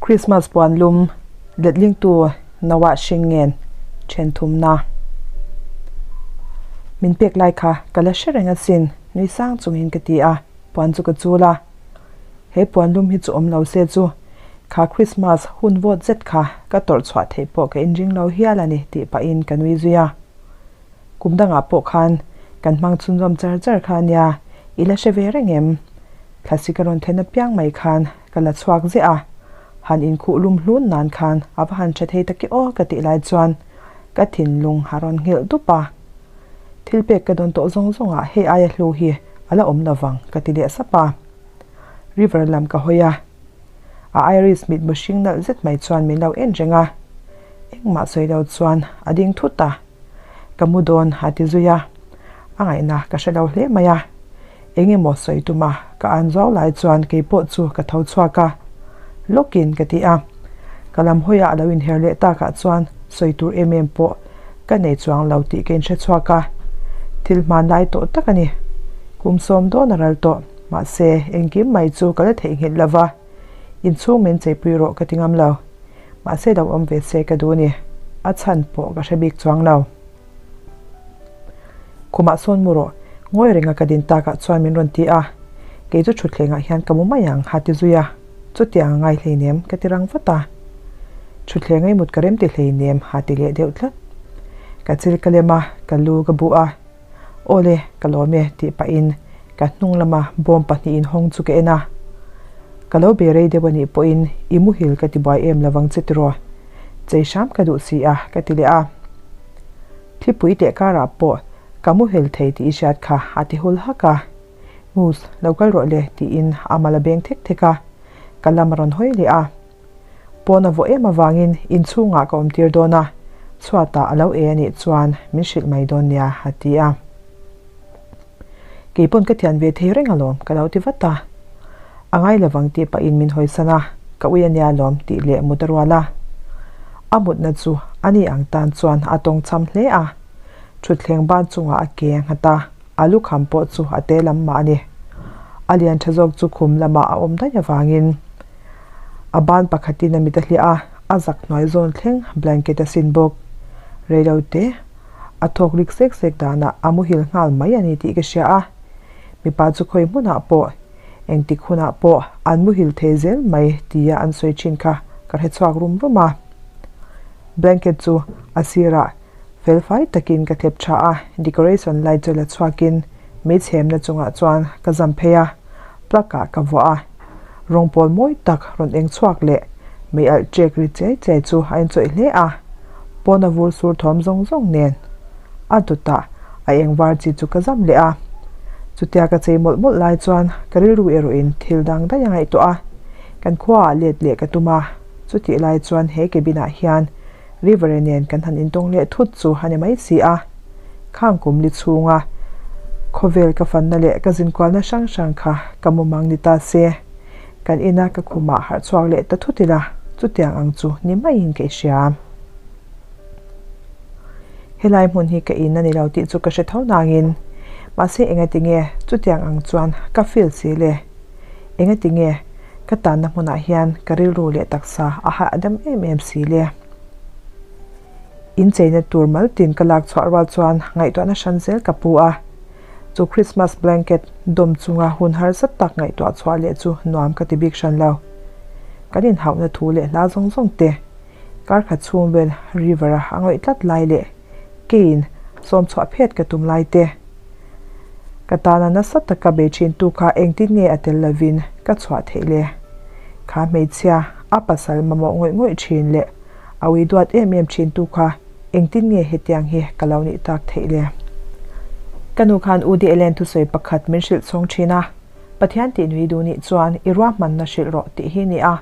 Christmas puan lum letlingtu Noah Hringngen then thumna min pek lai kha ka la hre reng asin nui sang chungin ka ti a, puan chu ka chul a. He puan lum hi chu awm lo se chu kha Christmas hun vawt zet kha ka tawrh chhuah theih pawh ka inring lo hial a ni tih pahin ka nui zui a. Kum dangah pawh khan kan hmang chhunzawm char char kha ania, i la hre ve reng em? Thlasi ka rawn then apiang mai khan ka la chhuak ziah a, han inkhuh lum hlun nan khan a va han tha thei tak i aw ka tih lai chuan ka thinlung a rawn nghilh dup a. Thil pek ka dawn tawh zawng zawngah hei aia hlu hi a la awm lovang ka ti leh sap a. River lam ka hawi a, a iris mitmu hring nalh zet mai chuan min lo en reng a, engmah sawi lo chuan a ding thut a. Ka mu dawn a ti zui a, a ngaihna ka hre lo hle mai a. Eng emaw sawi tum a, ka an zuau lai chuan kei pawh chu ka tho chhuak a, Lawkin ka ti a. Ka lam hawiah a lo inher leh takah chuan sawi tur em em pawh ka nei chuang lo tih ka inhre chhuak a. Thil hmanlai tawh tak a ni. Kum sawm dawn a ral tawh, mahse engkim mai chu ka la theihnghilh lo va, inchhung min cheipui rawh ka ti ngam lo. Mahse lo awm ve se ka duh ni. A chhan pawh ka hre bik chuang lo. Khumah sawn mu rawh, ngawi renga ka din takah chuan min rawn ti a. Kei chu thutthlengah hian ka mu mai ang, ha ti zui a. Chutiang a ngai hleinem, ka ti rang vat a. Thutthleng ei mut ka rem ti hleinem, ha ti leh deuh tlat. Ka chil ka lem a, ka lu ka buh a. Awle, ka lawm e, tih pahin ka hnung lama bawm pahnihin hawng chu ka en a. Ka lo be rei deuh a nih pawhin i muhil ka ti buai em lovang che tiraw? Chei hram ka duh si a, ka ti leh a. Thlipui teh karah pawh ka muhil thei tih i hriat kha a ti hul hak a. Moose, lo kal rawh le, tiin a mal a beng thek thek a. Ka lam a rawn hawi leh a. Pawn a vawh em avangin inchhungah ka awm tir dawn a, chhuatah a lo e a nih chuan min hrilh mai dawn nia a ti a. Kei pawn ka thian ve thei reng alawm ka lo ti vat a. A ngai lovang tih pahin min hawisan a, ka ui a nia alawm tih leh mut a rual a. A mutna chu a ni ang tan chuan a tawng cham hle a, thutthleng ban chungah a ke a nghat a, a lukham pawh chu a te lam mah a ni. A lian tha zawk chu khum lamah a awm daih avangin a ban pakhatin a mit a hliah a, a zak hnuai zawn thleng blanket a sin bawk. Reilote a thawk rik sek sek danah a muhil nghal mai a ni tih ka hria a, mipa chu khawi hmunah pawh engtik hunah pawh an muhil thei zel mai tia an sawi thin kha ka hre chhuak rum rum a. Blanket chu a sirah Felfai takin ka thlep tha a, decoration light chu la chhuakin mi chhemna chungah chuan ka zam phei a, plug ah ka vuah a. Rawng pawl mawi tak rawn eng chhuak leh mei alh ṭek ri chiai chiai chu a inchawih hle a, pawna vur sur thawm zawng zawng nen a dawtah a eng var chi chu ka zam leh a. Chutia ka chei mawlh mawlh lai chuan ka rilru erawhin thil dang daih a ngaihtuah a, kan khuaah let leh ka tum a, chutih lai chuan he cabin ah hian River nen kan han intawng leh thut chu a ni mai si a. Khang kum li chhunga khawvel ka fanna leh ka zinkualna hrang hrang kha ka mumang ni ta se. Kan ina ka khumah harh chhuak leh ta thut ila, chutiang ang chu ni maiin ka i hria. Helai hmun hi ka in a ni lo tih chu ka hre tho nangin, mahse engatinge chutiang ang chuan ka feel si le? Engatinge ka tanna hmunah hian ka rilru leh taksa a hahdam em em si le? Incheina tur maltin ka lak chhuah rual chuan ngaihtuahna hran zel ka pu a. Chu Christmas blanket dawm chunga hun harsa tak ngaihtuah chhuah leh chu nuam ka ti bik hran lo. Kan inhauhna thu leh hla zawng zawng te, kar khat chhung vel river-a a ngawih tlat lai leh keiin sawm chhuah phet ka tum lai te, Ka tana nasa taka bei thintu kha engtin nge a tel lovin ka chhuah theih le? Kha hmeichhia, a pasal mamawh ngawih ngawih thin leh a ui duat em em thintu kha engtin nge hetiang hi ka lo nih tak theih le? Ka nu khan U Dielen thusawi pakhat min hrilh chhawng thin a, Pathian tih nui duh nih chuan i ruahmanna hrilh rawh tih hi ni a.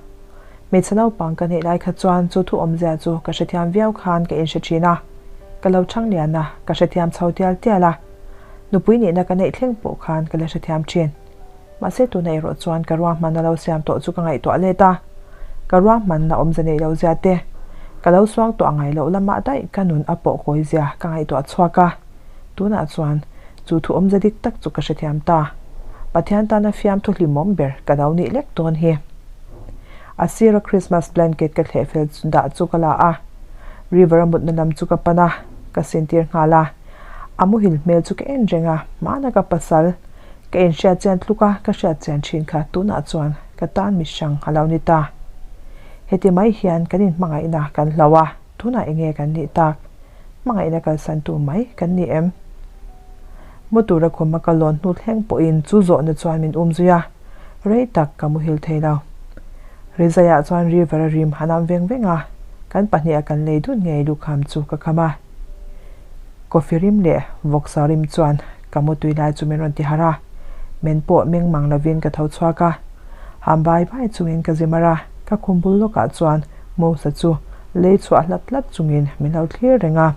Hmeichhe naupang ka neih lai kha chuan chu thu awmzia chu ka hrethiam viau khan ka inhre thin a, ka lo chhang lian a, ka hrethiam chho tial tial a. Nupui nihna ka neih thleng pawh khan ka la hrethiam thin. Mahse tuna erawh chuan ka ruahmanna lo siam tawh chu ka ngaihtuah let a, ka ruahmanna awmze neih loh zia te, ka lo suang tawh a ngai loh lamah daih ka nun a pawh kawi zia ka ngaihtuah chhuak a, tunah chuan chu thu awmze dik tak chu ka hrethiam ta. Pathian tana fiamthu hlimawm ber ka lo nih lek dawn hi. A sira Christmas blanket ka thleh fel dah chu ka la a, River a mutna lam chu ka pan a, ka sintir nghal a. A muhil hmel chu ka en reng a, hmana ka pasal ka inhriat chian tluk a, ka hriat chian thin kha tunah chuan ka tan mi hrang a lo ni ta. Heti mai hian kan inhmangaihna kan hloh a, tunah enge kan nih tak? Hmangaihna kalsantu mai kan ni em? Mu tura khuma ka lawn hnu thleng pawhin chu zawhna chuan min um zui a, rei tak ka muhil thei lo. Rizaiah chuan River a rim han am veng veng a, kan pahniha kan lei dun ngei lukham chu ka kham a. Coffee rim leh vawksa rim chuan ka mutui lai chu min rawn ti harh a, men pawh meng mang lovin ka tho chhuak a. Ham bai bai chungin ka zi mar a, ka khum bul lawkah chuan Mosa chu lei chhuah hlat hlat chungin min lo thlir reng a.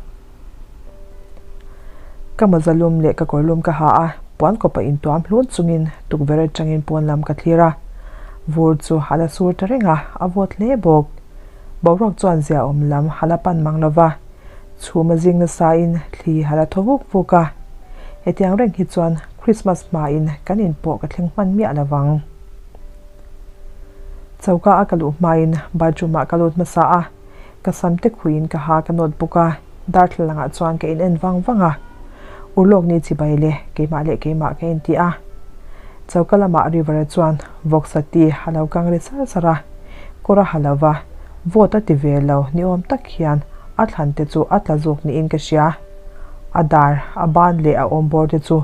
Ka mawza lum leh ka kawr lum ka ha a, puan kawpa intuam hlun chungin tukverh atangin pawn lam ka thlir a. Vur chu a la sur ta reng a, a vawt hle bawk. Boruak chuan ziaawm lam a la pan mang lo va, chhum a zing nasain thli a la thaw vuk vuk a. Hetiang reng hi chuan Christmas hmain kan in pawh ka thleng hman miah lo vang. Choka a ka luh hmain bathroom ah ka lut hmasa a. Ka sam te khuiin ka ha ka nawt bawk a, darthlalang ah chuan ka in en vang vang a. Urlawk ni chibai le, keimah leh keimah ka inti a. Choka lamah River-a chuan vawksa ti a lo kang ri sar sar a, kawr a ha lo va, vawt a ti ve lo ni awm tak hian a thlan te chu a tla zawk niin ka hria. A dar, a ban leh a awm bawr te chu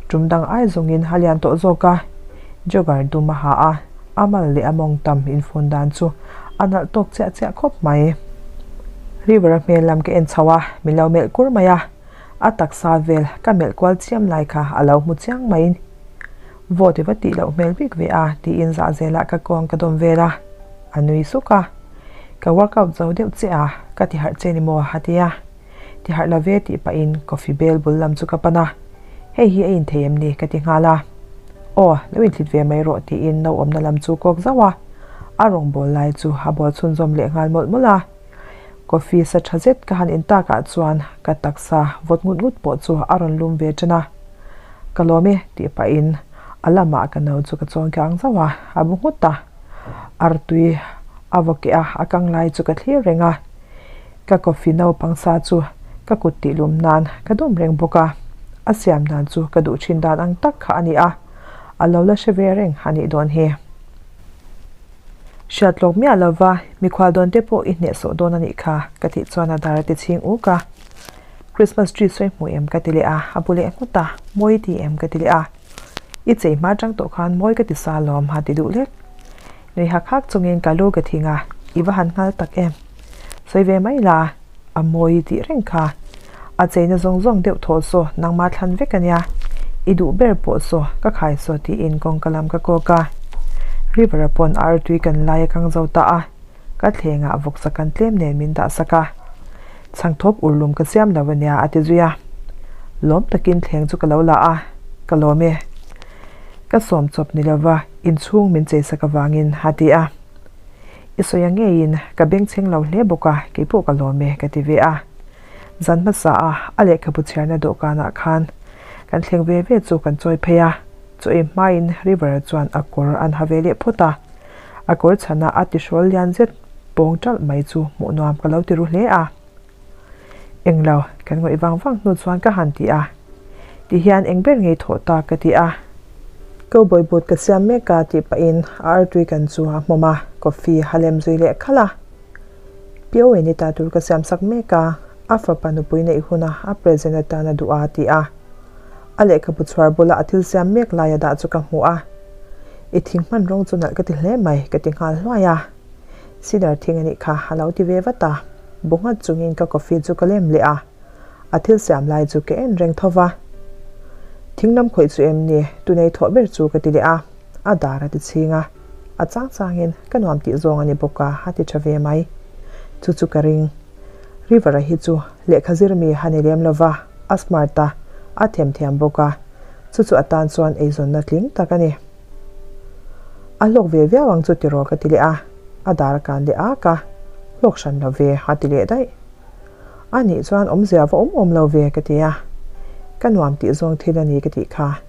tum dang ai zawngin a lian tawh zawk a, jogger dum a ha a. A mal leh a mawng tam infun dan chu a nalh tawk chiah chiah khawp mai. River-a hmel lam ka en chho a, min lo melh kur mai a. A taksa vel ka melh kual chiam lai kha a lo hmu chiang mai. Vote i va tih loh hmel bik ve a tiin zah zelah ka kawng ka dawm vel a. A nui suk a. Ka workout zo deuh che a, ka ti harh che ni maw a ti a. Ti harh la ve tih pahin coffee bel bul lam chu ka pan a. Hei hi a inthei em ni ka ti nghal a. Aw, lo inthlit ve mai rawh tiin no awmna lam chu kawk zauh a, a rawn bawl lai chu a bawl chhunzawm leh nghal mawlh mawlh a. Coffee sa tha zet ka han in takah chuan ka taksa vawt ngut ngut pawh chu a rawn lum ve tan a. Ka lawm e tih pahin a lamah ka no chu ka chawn kang zauh a, a bu nghut a. Artui a vaw keh a, a kang lai chu ka thlir reng a. Ka coffee naupang sa chu ka kut tih lum nan ka dawm reng bawk a, a siam dan chu ka duh thin dan ang tak kha a ni a, a lo la hre ve reng a nih dawn hi. Hriat lawk miah lova mikhual dawn te pawh i hnehsawh dawn a nih kha ka tih chuan a dar a ti chhing uk a. Christmas tree sawi hmu em ka ti leh a, a bu leh nghut a, mawi i ti em ka ti leh a, i chei hma tang tawh khan mawi ka ti sa lawm a ti duh lek. Nui hak hak chungin ka lu ka thing a, i va han nghal tak em? Sawi ve mai la, a mawi tih reng kha. A cheina zawng zawng deuh thaw saw nangmah thlan vek a nia, i duh ber pawh saw ka khai saw tiin kawngka lam ka kawk a. River-a pawn ar tui kan lai a kang zo ta a, ka thlengah vawksa kan tlem nen min dah sak a. Chhangthawp urlum ka siam lo a nia a ti zui a. Lawm takin thleng chu ka lo la a, ka lawm e. Ka sawm chawp ni lova inchhung min cheisak avangin a ti a. I sawi a ngeiin ka bengchheng lo hle bawk a, keipawh ka lawm e ka ti ve a. Zan hmasa a a lehkhabu chhiarna dawhkanah khan kan thleng ve ve chu kan chawi phei a, chaw ei hmain River-a chuan a kawr an ha ve leh phawt a. A kawr chhana a tihrawl lian zet pawng ṭalh mai chu hmuh nuam ka lo ti ru hle a. Englo, kan ngawih vang vang hnu chuan ka han ti a. Ti hian eng ber ngei thawh ta ka ti a. Cowboy boot ka siam mek a tih pahin a artui kan chu a hmawm a, coffee a lem zui leh khalh a. Pio in i ta tur ka siam sak mek a, a fapa nupui neih huna a present atan a duh a ti a. A lehkhabu chhuar bula a thil siam mek laia dah chu ka hmu a. I thing hman rawng chu nalh ka ti hle mai ka ti nghal hluai a. Cedar thing a nih kha a lo ti ve vat a, bu nghat chungin ka coffee chu ka lem leh a, a thil siam lai chu ka en reng tho va. Thing lam khawih chu em ni, tunei thawh ber chu ka ti leh a, a dar a ti chhing a, a chang changin ka nuam tih zawng a ni bawk a, a ti tha ve mai. Chu chu ka ring. River-a hi chu lehkha zir mi a ni lem lo va, a smart a, a themthiam bawk a, chu chu atan chuan eizawnna tling tak a ni. A hlawk ve viau ang chu tiraw ka ti leh a, a dar a kan leh ak a, hlawk hran lo ve a ti leh daih. A nih chuan awmzia va awm awm lo ve ka ti a, ka nuam tih zawng thil a ni ka tih kha.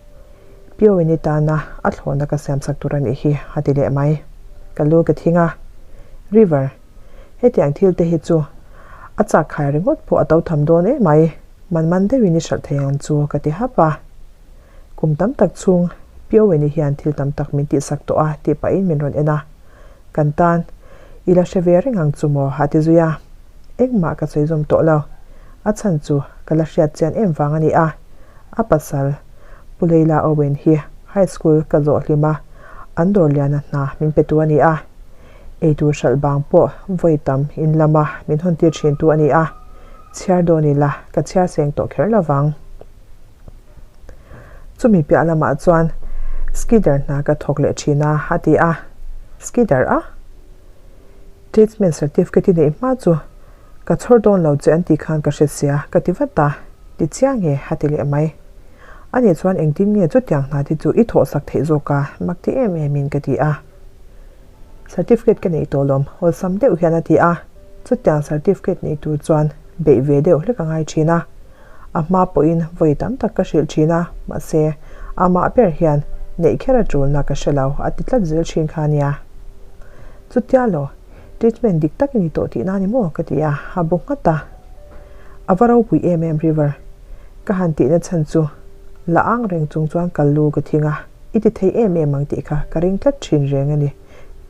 Pio in i tana a thlawhna ka siamsak tur a nih hi a ti leh mai. Ka lu ka thing a. River, hetiang thil te hi chu a chak khai ringawt pawh a to tham dawn emai, man man deuhin i hralh thei ang chu ka ti hap a. Kum tam tak chhung Pioweni hian thil tam tak min tihsak tawh a tih pahin min rawn en a, Kan tan i la hre ve reng ang chu maw a ti zui a, engmah ka sawi zawm tawh lo, a chhan chu ka la hriat chian em vang a ni a, a pasal Pu Leila Owen hi high school ka zawh hlim a, an dawr liana hna min pe tu a ni a, eitur hralh bang pawh vawi tam in lama min hawn tir thin tu a ni a, chhiar dawn ila ka chhiar seng tawh kher lo vang. Chumi piah lamah chuan Skidder hna ka thawk leh thin a, a ti a. Skidder a? Tradesman certificate i neih hma chu ka chhawr dawn lo che an tih khan ka hre sia, ka ti vat a. Ti chiang nge? a ti leh mai. Ani chuan engtin nge chutiang hna te chu i thawhsak theih zawk a, mak ti em em in ka ti a. Certificate ka neih tawh lawm, awlsam deuh hian a ti a. Chutiang certificate nei tur chuan beih ve deuh hlek a ngai thin a. A hma pawhin vawi tam tak ka hrilh thin a, mahse, amah ber hian neih kher a tulna ka hre lo a ti tlat zel thin kha a nia. Chutia law, treatment dik tak i ni tawh tihna a ni maw? ka ti a, a bu nghat a. A va ropui em em River, ka han tihna chhan chu la ang reng chung chuan kal lu ka thing a. I ti thei em em ang tih kha ka ring tlat thin reng a ni.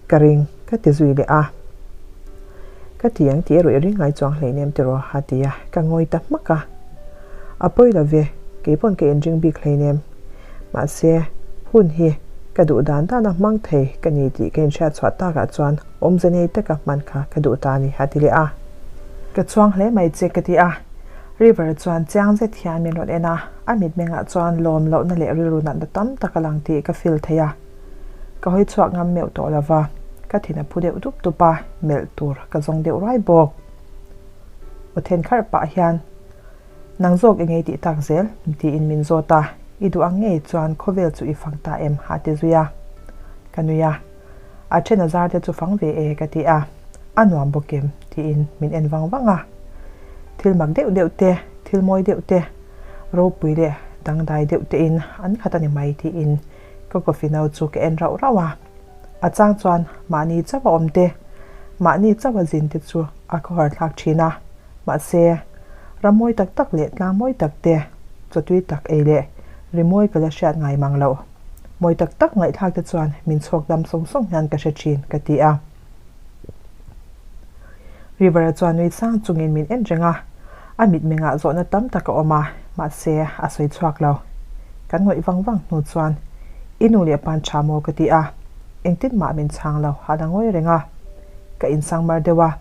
Ka ring, ka ti zui leh a. Ka ti ang tih erawh i ring ngai chuang hleinem tiraw a ti a, ka ngawi ta hmak a. A pawi lo ve, kei pawn ka inring bik hleinem. Mahse, hun hi ka duh dan dan a hmang thei ka ni tih ka inhriat chhuah takah chuan awmze nei taka hman kha ka duh ta a ni a ti leh a. Ka chuang hle mai che ka ti a. River chuan chiang zet hian min rawn en a, a mitmengah chuan lawm lohna leh rilru natna tam tak a lang tih ka feel thei a. Ka hawi chhuak ngam meuh tawh lo va, ka thin a phu deuh dup dup a, melh tur ka zawng deuh ruai bawk. Aw then kharh pah hian, Nang zawk i ngei tih tak zel? tiin min zawt a, I duh ang ngei chuan khawvel chu i fang ta em? a ti zui a. Ka nui a, A then a zar te chu fang ve e ka ti a, a nuam bawk em? tiin min en vang vang a. Thil mak deuh deuh te, thil mawi deuh te, ropui leh dangdai deuh tein an khat a ni mai tiin ka coffee no chu ka en rauh rauh a. A chang chuan mahni chauh a awm te, mahni chauh a zin te chu a khawhar thlak thin a. Mahse, ram mawi tak tak leh tlang mawi tak te, chawtui tak ei leh rimawi ka la hriat ngai mang loh. Mawi tak tak ngaihthlak te chuan min chhawk dam sawng sawng hian ka hre thin, ka ti a. River-a chuan nui sang chungin min en reng a, a mitmengah zawhna tam tak a awm a, mahse a sawi chhuak lo. Kan ngawih vang vang hnu chuan, I nu leh pan tha maw? ka ti a, engtin mah min chhang lo, a la ngawi reng a. Ka insang mar deuh a.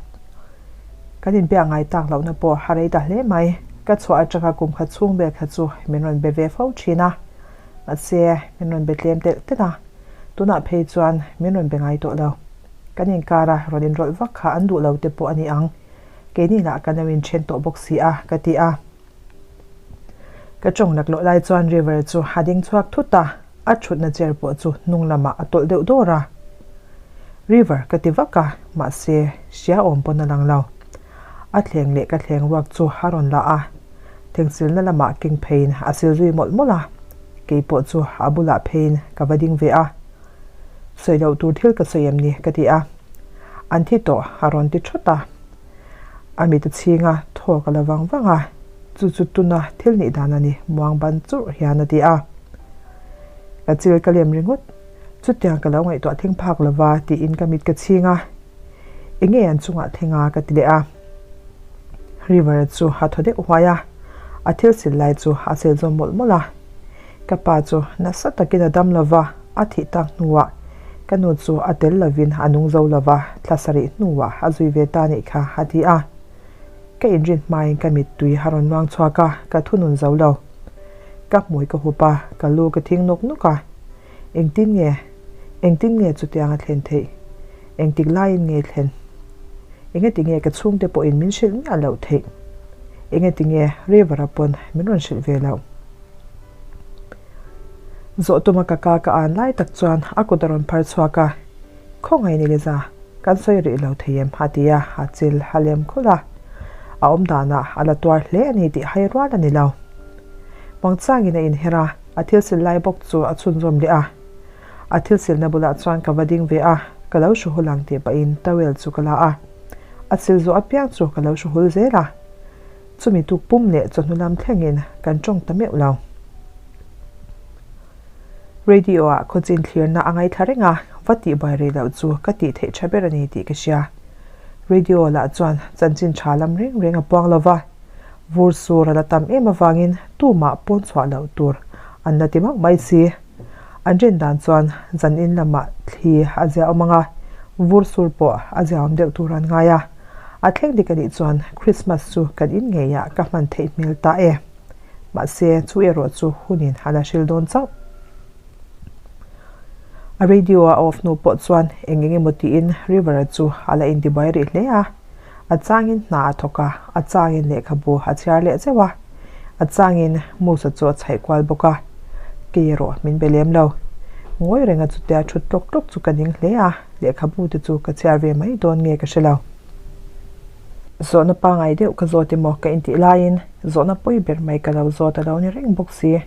Kan inbiak ngai tak lohna pawh a rei ta hle mai. Ka chhuah atanga kum khat chhung vel kha chu min rawn be ve fo thin a. Mahse, min rawn be tlem telh telh a. Tunah phei chuan min rawn be ngai tawh lo. Kan inkara rawn inrawlh vak kha an duh lo te pawh a ni ang. Keini lah kan lo inthen tawh bawk si a, ka ti a. Ka tawng laklawh lai chuan River chu a ding chhuak thut a, a thutna chair pawh chu hnung lamah a tawlh deuh dawr a. River ka ti vak a, mahse hria awm pawn a lang lo. A thleng leh ka thleng ruak chu a rawn la a, thengsilna lamah keng pheiin a sil zui mawlh mawlh a, kei pawh chu a bulah pheiin ka va ding ve a. Sawi loh tur thil ka sawi em ni? ka ti a. An thi tawh a rawn ti thawt a. A mit a chhing a, thawk a la vang vang a, chu chu tuna thil nih dan a ni, muang ban churh hian a ti a. Ka chil ka lem ringawt, chutiang ka lo ngaihtuah thleng phak lova tiin ka mit ka chhing a. Enge an chungah thleng a ka ti leh a. River chu a thaw deuh huai a, a thil sil lai chu a sel zawm mawlh mawlh a. Ka pa chu nasa takin a dam lova, a thih tak hnuah ka nu chu a tel lovin a nung zo lova, thla sarih hnuah a zui ve ta nih kha a ti a. Ka inrin hmain ka mittui a rawn luang chhuak a, ka thunun zo lo. Ka hmui ka hup a, ka lu ka thing nawk nawk a. Engtin nge? Engtin nge chutiang a thlen theih? Engtik laiin nge thlen? Engati nge ka chhungte pawhin min hrilh miah loh theih? Engati nge River-a pawn min rawn hrilh ve loh? Zawh tuma ka ka ka an lai tak chuan a kut a rawn phar chhuak a, Khawngaih ni Liza, kan sawi rih lo thei em? a ti a, a chil a lem khulh a. A awm danah a la tuar hle a ni tih hai rual a ni lo. Muangchangin a inher a, a thil sil lai bawk chu a chhunzawm leh a. A thil silna bulah chuan ka va ding ve a. Ka lo hru hul ang tih pahin towel chu ka la a, a sil zawh apiang chu ka lo hru hul zel a. Chumi tuk pum leh chawhnu lam thlengin kan tawng ta meuh lo. Radio ah khawchin thlirna a ngaithla reng a, va tihbuai rih loh chu ka tih theih tha ber a ni tih ka hria. Radio lah chuan chanchin tha lam reng reng a puang lo va, vur sur a la tam em avangin tumah pawn chhuah loh tur an la ti mauh mai si. An rin dan chuan zan in lamah thli a zia awm ang a, vur sur pawh a zia awm deuh tur an ngai a. A thleng dik anih chuan Christmas chu kan in ngeiah ka hman theih hmel ta e. Mahse, chu erawh chu hunin a la hril dawn chauh. A radio a off hnu pawh chuan eng eng emaw tiin River-a chu a la intibuai rih hle a. A changin hna a thawk a, a changin lehkhabu a chhiar leh zeuh a, a changin Musa chu a chhaih kual bawk a. Kei erawh min be lem lo. Ngawi renga chutia thut tlawk tlawk chu ka ning hle a, lehkhabu te chu ka chhiar ve mai dawn nge ka hre lo. Zawhna pangai deuh ka zawt emaw ka intih laiin zawhna pawi ber mai ka lo zawt a lo ni reng bawk si.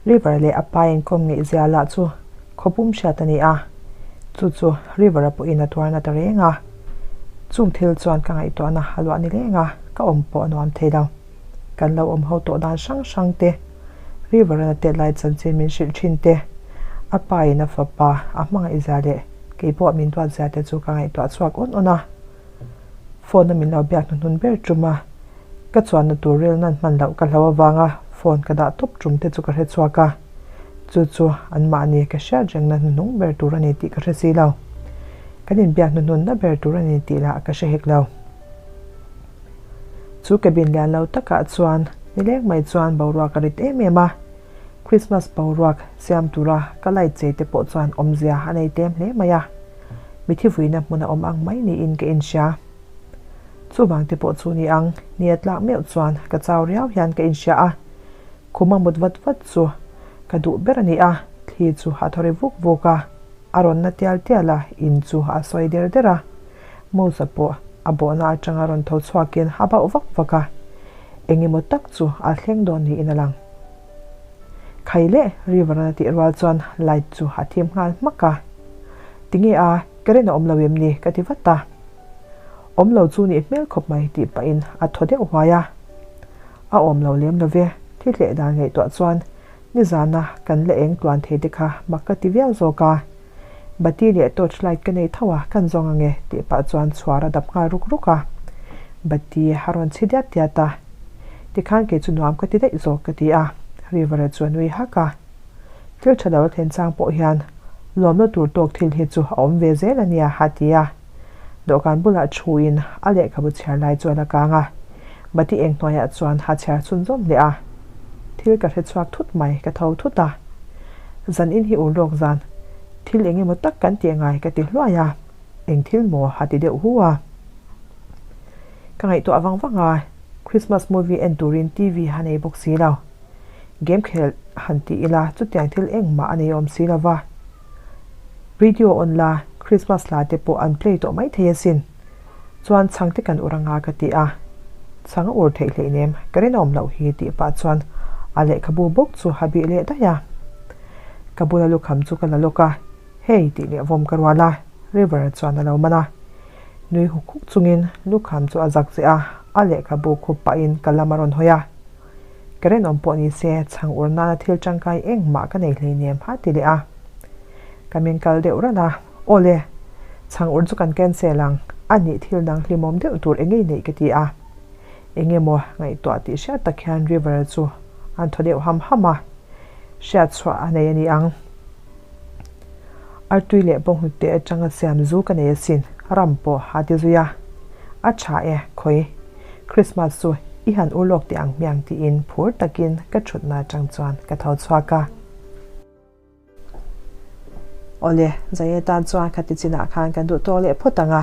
River leh a pa inkawm ngeihzia lah chu khawpum hriat a ni a, chu chu River-a pawhin a tuarna ta reng a. Chung thil chuan ka ngaihtuahna a luah ni leng a, ka awm pawh a nuam thei lo. Kan lo awm ho tawh dan hrang hrang te, River-a na tet lai chanchin min hrilh thin te, a pa in a fapa a hmangaihzia leh kei pawh min duatzia te chu ka ngaihtuah chhuak awn awn a. Phone a min lo biak hnuhnun ber tum a, ka chuanna tur rel nan hman loh ka hlo avanga phone ka dah tawp tum te chu ka hre chhuak a, chu chu anmahni ka hriat rengna hnuhnung ber tur a ni tih ka hre si lo. Kan inbiak hnuhnunna ber tur a ni tih lah ka hre hek lo. Chu cabin lian lo takah chuan nileng mai chuan boruak a rit em em a, Christmas boruak siam tura ka light chei te pawh chuan awmzia a nei tlem hle mai a. Mithi vuina hmun a awm ang mai niin ka inhria. Chuvang te pawh chu ni ang, ni a tlak meuh chuan ka chau riau hian ka inhria a. Khuma mut vat vat chu ka duh ber a ni a, thli chu a thaw ri vuk vuk a, a rawn na tial tial a, in chu a sawi der der a. Moose-a pawh a bawhna atanga rawn tho chhuakin a bauh vak vak a, eng emaw tak chu a thleng dawn niin a lang. Khai leh River-a tih rual chuan light chu a thim nghal hmak a. Tinge a, current a awm lo em ni? ka ti vat a. Awm lo chu nih hmel khawp mai tih pahin a thaw deuh huai a. A awm lo lem lo ve, thi hleh dan ngaihtuah chuan nizana kan la eng tluan thei te kha mak ka ti viau zawk a. Bati leh torch light ka nei tho a, kan zawng ange tih pah chuan chhuar a dap nghal ruk ruk a. Bati a rawn chhi diat diat a. Tikhan kei chu nuam ka ti daih zawk ka ti a, River-a chu a nui hak a. Thil tha lo a thlen chang pawh hian lawmna tur tawk thil hi chu a awm ve zel a nia a ti a. Dawhkan bulah thuin a lehkhabu chhiar lai chu a la kang a, Bati eng hnuaiah chuan a chhiar chhunzawm leh a. Thil ka hre chhuak thut mai, ka tho thut a. Zan in hi ur lawk zan, thil eng emaw tak kan tih ngai ka ti hluai a, eng thil maw a ti deuh hu a. Ka ngaihtuah vang vang a, Christmas movie en turin TV a nei bawk si lo. Game khel han ti ila chutiang thil engmah a nei awm si lo va. Radio on la, Christmas hla te pawh an play tawh maithei asin. Chuan chhang te kan ur anga ka ti a. Chhang a ur theih hleinem, ka rinawm loh hi tih pah chuan a lehkhabu bawk chu a bih leh daih a. Ka bula lukham chu ka la lawk a, Hei tih leh vawm ka rual a, River chuan a lo man a. Nui huk huk chungin lukham chu a zak zeh a, a lehkhabu khup pahin ka lam a rawn hawi a. Ka rinawm pawh ni se, chhang ur nana thil tangkai engmah ka nei hleinem a ti leh a. Ka min kal deuh ralh a, Aw le, chhang ur chu kan cancel ang, a nih thil dang hlimawm deuh tur eng ngei neih ka ti a. Eng emaw ngaihtuah tih hriat tak hian River chu an thaw deuh ham ham a, hriat chhuah a nei a ni ang. Artui leh bawnghnute atanga siam zu ka nei asin, ram pawh a ti zui a. A tha e, khawi. Christmas chu i han ur lawk teh ang hmiang tiin phur takin ka thutna atang chuan ka tho chhuak a. Awle, Zaia tan chuan khati chinah khan kan duh tawk leh phawt ang a.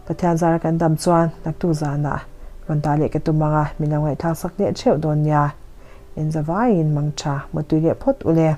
Pathian zara kan dam chuan naktuk zanah rawn dah leh ka tum ang a, min lo ngaihthlak sak leh theuh dawn nia. Inzavaiin mangtha mutui leh phawt ule.